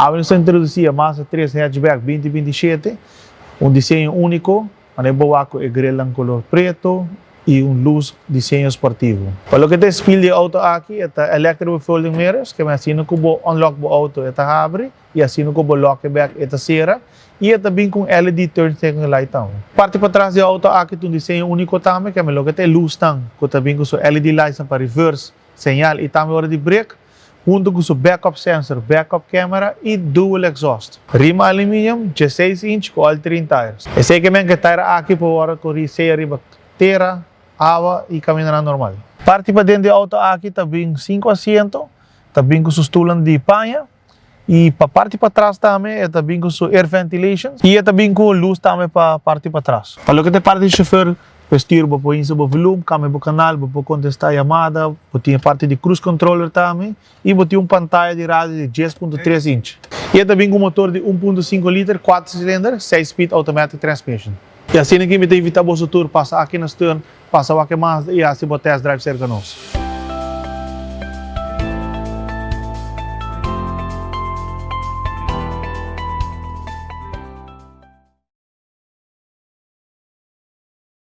Awe nos ta introduci e Mazda 3 Hatchback 2027, un diseño unico, manera bo wak cu e grillnan color preto y un luz diseño sportivo. Pa loke ta e spiel di e auto aki, e ta electric folding mirrors, ke men asina cu bo unlock bo auto e ta habri y asina cu bo lock e bek e ta cera y e ta bin cu un LED turn signal light tambe. Parti patras di e auto aki ta un diseño unico tambe, ke men loke ta e luznan cu ta bin cu su LED lightsnan pa reverse señal y tambe ora di brake, hunto cu su backup sensor, backup camera y dual exhaust. Rim aluminium, 16 inch cu all terrain tires. Esey ke men cu e tire aki por worde cori sea riba tera, awa y camindanan normal. Parti paden di e auto aki ta bin cinco asiento, ta bin cu su stoelnan di paña y pa parti patras tambe e ta bin cu su air ventilation y e ta bin cu luz tambe pa parti patras. Pa loke ta e parti di chofer, pa stuur bo por hinsa bo volume, cambia bo canal, bo por contesta yamada, bo tin e parti di cruise controller tambe y bo tin un pantaya di radio di 10.3 inch. Y e ta bin cu un motor di 1.5 liter, 4 cilinder, 6 speed automatic transmission. Y asina aki mi ta invita boso tur pasa aki na Stern, pasa wak e Mazda y haci bo test drive cerca nos.